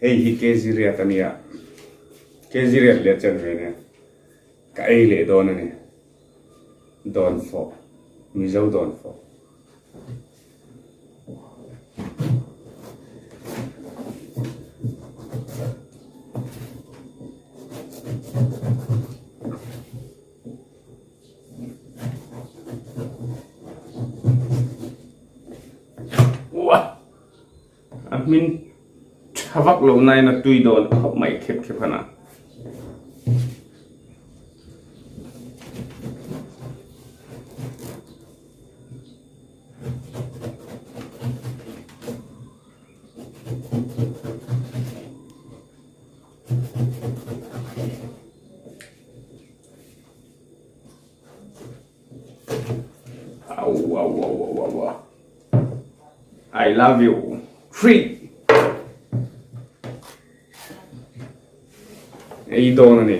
Hei hi kg riat a nia, kg riat leh chen ve nia. Ka ei leh dawn a ni. Dawnfawh, Mizo dawnfawh. A hmin tha vak lo nain a tui dawn khawp mai khep khep han a. Au au au au au au. I love you. Free. Ei dawn a ni.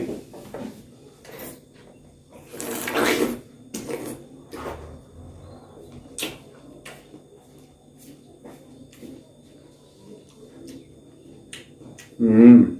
Mm.